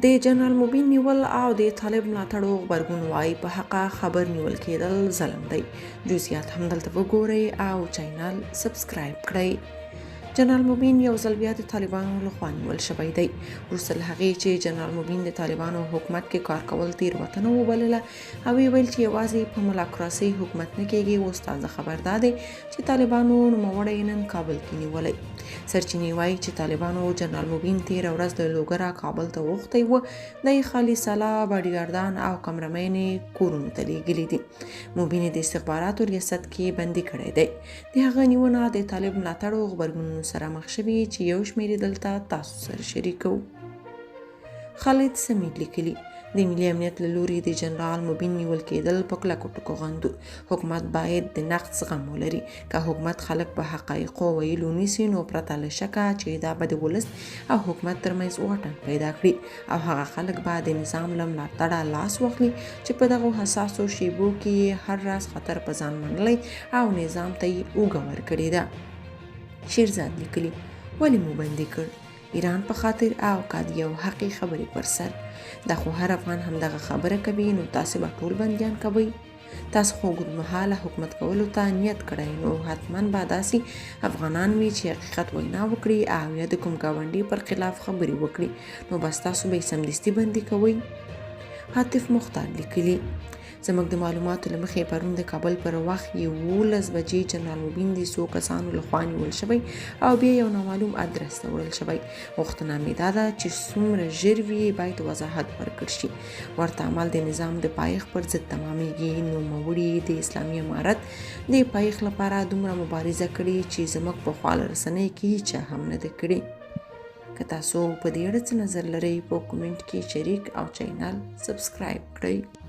د جنرال مبین نیول او د طالب ملاتړو غبرګون وايي په حقه خبر نیول کېدل ظلم دی. جزئیات هم دلته وګورئ او چینل سبسکرایب کړئ. جنرال مبین یو ځل بیا د طالبانو لخوا نیول شوی دی. وروسته له هغې چې جنرال مبین د طالبانو حکومت کې کار کول تېروتنه وبلله او ویې ویل چې یوازې په ملاکراسۍ حکومت نه کېږي، اوس تازه خبر دا دی چې طالبانو نوموړی نن کابل کې نیولی. سرچینې وایي چې طالبانو جنرال مبین تېره ورځ له لوګره کابل ته غوښتی و، دی خالي سلا، باډیګاردان او کمرمین یې کورونو ته لېږلي دي. مبین یې د استخباراتو ریاست کې بندي کړی دی. د هغه نیونه د طالب ملاتړو غبرګونونو سره مخ شوي چې یو شمېر یې دلته تاسو سره شریکوو. خالد سمید لیکلي، د ملي امنیت له لوري د جنرال مبین نیول کېدل په کلکو ټکو غندو. حکومت باید د نقد زغم ولري. که حکومت خلک په حقایقو ویلو نیسي نو پرته له شکه چې دا به د ولس او حکومت ترمنځ واټن پیدا کړي او هغه خلک به د نظام له ملاتړه لاس واخلي چې په دغو حساسو شیبو کې یې هر راز خطر په ځان منلی او نظام ته یې اوږه ورکړې ده. شیرزاد لیکلي، ولې مو بندي کړ؟ ایران په خاطر او که د یو حقې خبرې پر سر؟ دا خو هر افغان همدغه خبره کوي، نو تاسې به ټول بندیان کوئ؟ تاسو خو اوږدمهاله حکومت کولو ته نیت کړی، نو حتما به داسې افغانان وي چې حقیقت وینا وکړي او یا د کوم ګاونډي پر خلاف خبرې وکړي، نو بس تاسو به یې سمدستي بندي کوئ؟ هاتف مختار لیکلي، زموږ د معلوماتو له مخې پرون د کابل پر وخت 11 بجې جنرال مبین د څو کسانو له خوا نیول شوی او بیا یو نامعلوم ادرس ته وړل شوی. غوښتنه مې دا ده چې څومره ژر وي باید وضاحت ورکړ شي. ورته عمل د نظام د پایښت پر ضد تمامېږي. نوموړي د اسلامي امارت د پایښت لپاره دومره مبارزه کړې چې زموږ په خواله رسنۍ کې هیچا هم نه ده کړې. که تاسو په دې اړه څه نظر لرئ په کومنټ کې شریک او چینل سبسکرایب کړئ.